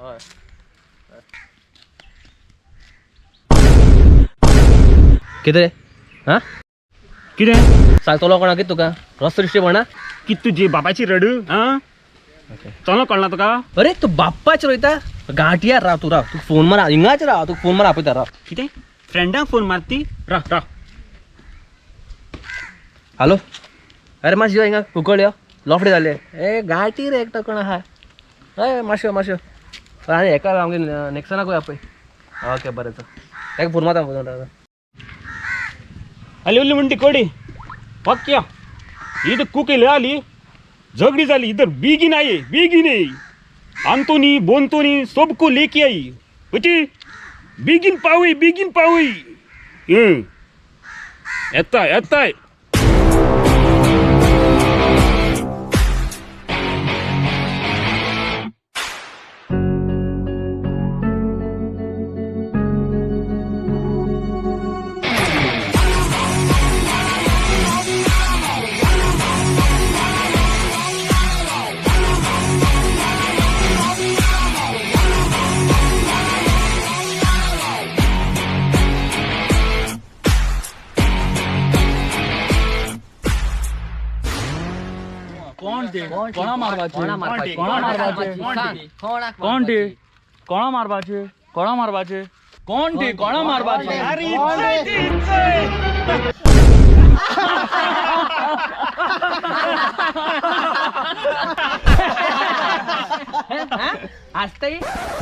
हय. कितें रे? हा कितें सांगतलो कोणा कितें तुका रस्तो दिश्टी पडना? कित तुजी बापाची रड आं चलो कळना तुका? अरे तूं बाप्पाचेर वयता गांठयार राव तूं, राव तुका फोन मार, हिंगाच राव तुका फोन मार आपयता राव. कितें फ्रेंडाक फोन मारती? राव राव. हॅलो, अरे मातशी यो हिंगा कुंकळ यो, लफडे जाले. ए गांठी रे एकटो कोण आहा. हय मातशें मातशें आनी हेका आमगे नेक्सनाकूय आपय. ओके बरें चल, ताका फोन मारता फोन मारता. आली उरली म्हणटी कोडी पक्या इथं कुकेल आली झगडी झाली इधर बेगीन आई बेगीन आई आंतोनी बोंतोनी सबको लेके आई होती बेगीन पावई बेगीन पावई. येताय येताय. कोण ते कोणा मारपाचे? कोणा मारपाचे? कोण ते कोणा मारपाचे? कोणा मारपाचे? कोण ते कोणा मारपाचे? अरे इच्छा ती, इच्छा. आसताय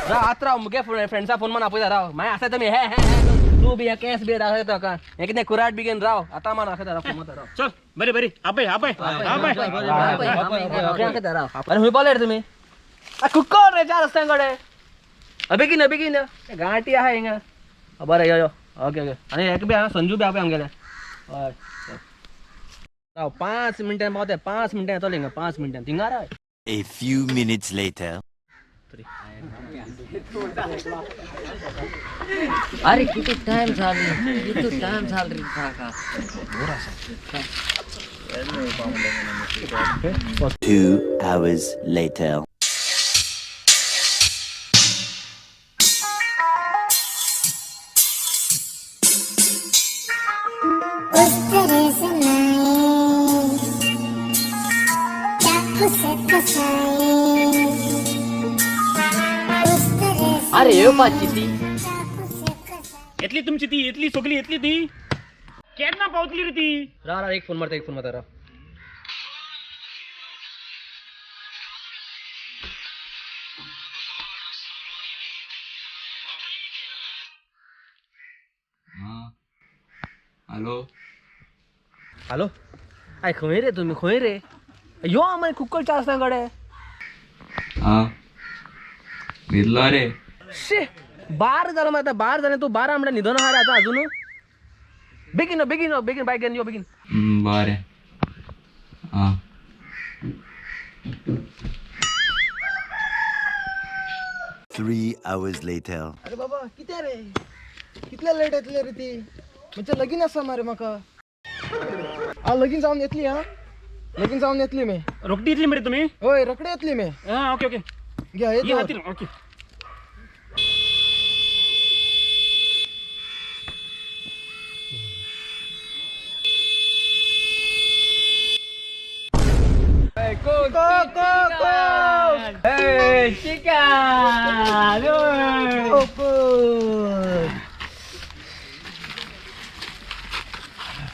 राव आत राव, मुगे फ्रेंड्सा फोन मान आपयता राव. मागीर आसा तुमी हे हे तूं बी केस बी दाखयता तुका हें कितें कुराट बी घेवन राव आतां मान दाखयता राव फोन मारता राव. चल बरी बरी आपय आपय आपय. दाखयता राव. अरे खंय पावले रे तुमी? कुकर रे चार रस्त्यां कडेन. बेगीन बेगीन गांठी आहा हिंगा. बरें यो यो ओके ओके. आनी हेका बी आहा संजू बी आपय आमगेलें. हय राव 5 मिनटां पावता, 5 मिनटां येतलो हिंगा, 5 मिनटां थिंगा राव. A few minutes later. अरे किती टाइम झाले, किती टाइम झालं रे काका. 2 hours later. उस तरह से नाए चाकू से फसाए उस तरह से अरे येवपाची ती चाकू से फसाए. येतली तुमची ती, येतली सगळी येतली ती. केन्ना पावतली रे ती? राव राव एक फोन मारता, एक फोन मारता राव. हॅलो हॅलो, I खंय रे तुमी? खंय रे? यो मागीर कुक्कळ चार रस्त्यां कडेन. हा न्हिदलो रे. शे बार जालो मरे आतां, बार जालें. तूं बारा म्हणल्यार न्हिदोन आहा रे आतां अजून? बेगीन यो बेगीन यो बेगीन बायक घेवन यो बेगीन. बरें आं. 3 hours later. अरे बाबा कितें रे, कितले लेट येतले रे ती? म्हणजे लगीन आसा मरे म्हाका. आ लगीन जावन येतली. हा लगीन जावन येतली मी. रोखडी येतली मरे तुमी? हय रोखडी येतली मी. हा ओके ओके. घ्या ही येतो. हातीर ओके.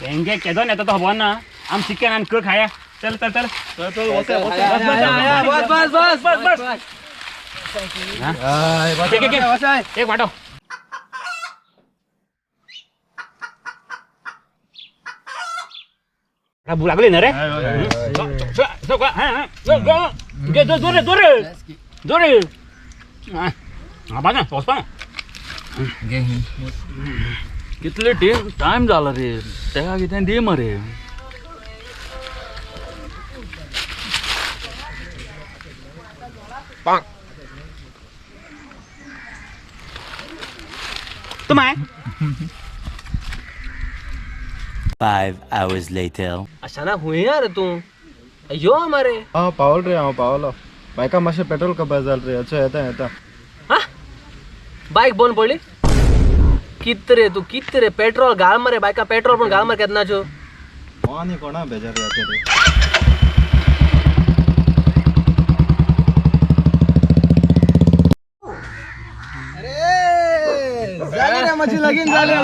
तेंगे केदोन येता तो खबर ना. आम चिकन आनी कक खाया. चल चल चल चल चल बस बस बस बस बस बस. एक वाटो. भूक लागली ना रे? जोरे जोरे जोरे. हा वचपा. कितले टायम जाला रे तेका कितें दी मरे. तुमाय 5 hours later. अचानक हुंय रे तूं? यो मरे. हांव पावल रे, हांव पावलो. बायका मातशें पेट्रोल कपाय जालें रे. अच्छा येता येता. बायक बंद पडली. कित रे तू कित रे पेट्रोल घाल मरे बायका पेट्रोल पण घाल मरे केन्नाच्यो. आनी कोणा बेजार जाता रे. अरे झाले रे माझी लगीन झाले.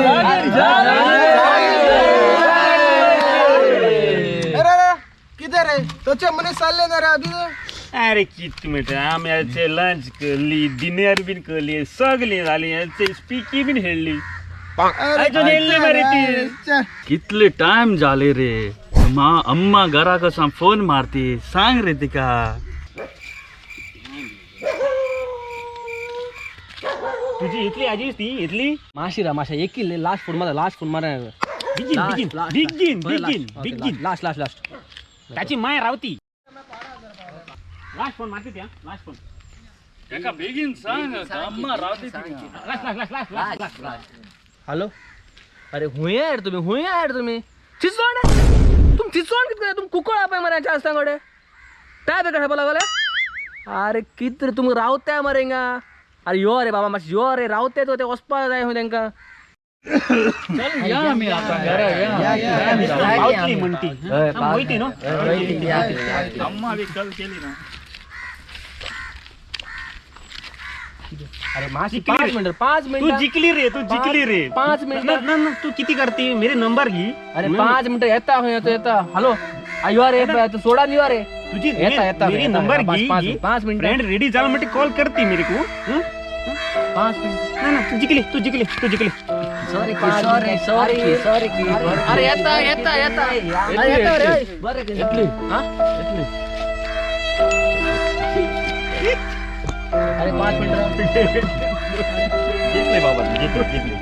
अरे अरे किती रे तोचे मनीस चालले ना रे अभी. अरे कित म्हणटा आमी याचे लंच करली डिनर बीन करली सगळी जाली याचे स्पीकी बीन हेडली अजून हेडली मरे ती. कितले टाइम झाले रे मा अम्मा घरा कसा फोन मारती सांग रे तिका. तुझी इतली आजी ती इतली माशी रा माशा एक लास्ट फोन मारा लास्ट फोन मारा. बेगीन बेगीन बेगीन बेगीन बेगीन लास्ट लास्ट लास्ट. ताची माय रावती. लास्ट फोन मारती त्या लास्ट फोन. तेका बेगीन सांग अम्मा रावती तिका. Last last last last last last. Hello अरे हुंय यार तुम्ही हुंय यार तुम्ही चिचोण तुम चिचोण कित तुम कुकळ आपय मरे आमच्या कडेन टाय बेकार खेळपा लागले. अरे कित रे तुमकां रावताय मरे हिंगा. अरे यो रे बाबा मातशें यो रे रावताय तो ते वचपा जाय खंय तेंकां. चल या आमी आता घरा या. पावतली म्हणती वयती न्हू. अम्मा बी कल केली ना. अरे माशी जिंकली 5 रे. मिनिट 5 तू मिनिट जिंकली रे तू जिंकली रे. 5 मिनिट. ना ना ना तू किती करती मेरे नंबर घे. अरे 5 मिनिट येता खंय तो येता. हॅलो यो रे तू सोडा न्ही यो रे. तुझी येता येता मेरी नंबर घे. 5 मिनिट फ्रेंड रेडी झाला म्हणजे कॉल करती मेरे को. 5 मिनिट. ना ना तू जिंकली तू जिंकली तू जिंकली. Sorry sorry sorry sorry. अरे येता येता येता. अरे येता रे. बरें येतली हा येतली. अरे 5 मिनिट. जिंकले बाबा जिंकली जिंकली.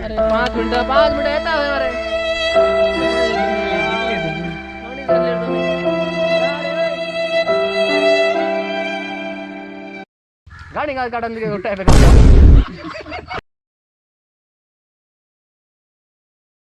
अरे 5 मिनिट 5 मिनिट येता खंय मरे. गाणी काढून टायप.